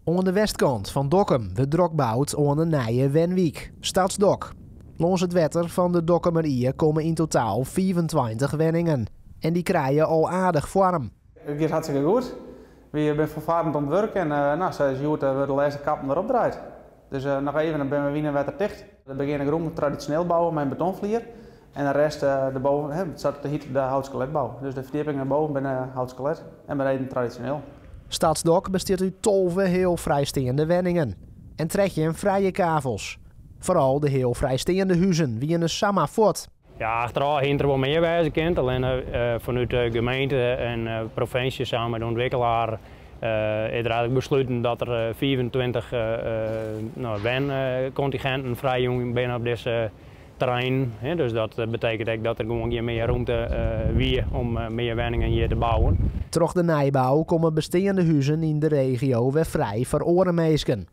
Oan de westkant fan Dokkum wurdt drok boud oan in nije wenwyk, Stadsdok. Lâns it wetter fan de Dokkumer Ie komme yn totaal 25 wenningen. En dy krije al aardich foarm. It giet hartstikke goed. Wy binne ferfarrend oan it wurk en no, sa is hjoed wurde de lêste kappen derop draaid. Dus noch even, dan binne we wyn en wetter ticht. De begeane grûn tradisjoneel bouwe mei in betonflier en de rest de boven, hè, sa't it hjit, de houtskeletbou. Dus de ferdjippingen boven binne houtskelet en beneden tradisjoneel. Stadsdok bestiet út 12 heal frijsteande wenningen en 13 frije kavels. Foaral de heal frijsteande huzen wiene samar fuort. Ja, achterôf hie der wol mear wêze kind. Allinnich fanút de gemeente en provinsje samen mei de ûntwikkelaar is der eigentlik besluten dat der 25, no, wenkontinginten frijjûn binne op dizze terreinen. Dus dat betekent ek dat der gewoan gjin mear romte wie om mear wenningen hjir te bouwen. Troch de nijbou komme besteande huzen yn de regio wer frij foar oare minsken.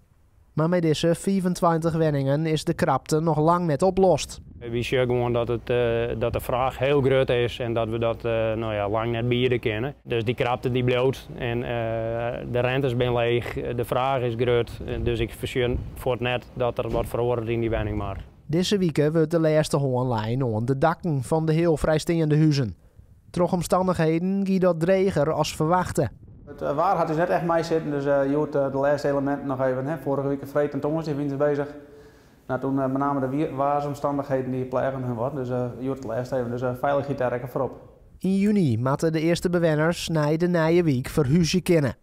Mar mei dizze 25 wenningen is de krapte noch lang net oplost. Wy sjogge gewoan dat de fraach hiel grut is en dat we dat, no ja, lang net biede kinne. Dus dy krapte dy bliuwt en de rentes binne leech, de fraach is grut. Dus ik foarsjoch fuort net dat der wat feroaret yn dy wenningmarkt. Dizze wike wurdt de lêste hân lein oan de dakken fan de heal frijsteande huzen. Troch omstannichheden gie dat dreger as ferwachte. It waar hat ús net echt meisitten, dus hjoed de lêste eleminten noch even. Hè. Foarige wike freed en tongersdei wiene se beuzich. No, toen met name de waarsomstannichheden dy pleagen hun wat, dus hjoed it lêste even. Dus feilichheid dêr ek foarop. Yn juny moatte de earste bewenners nei de nije wyk ferhúzje kinne.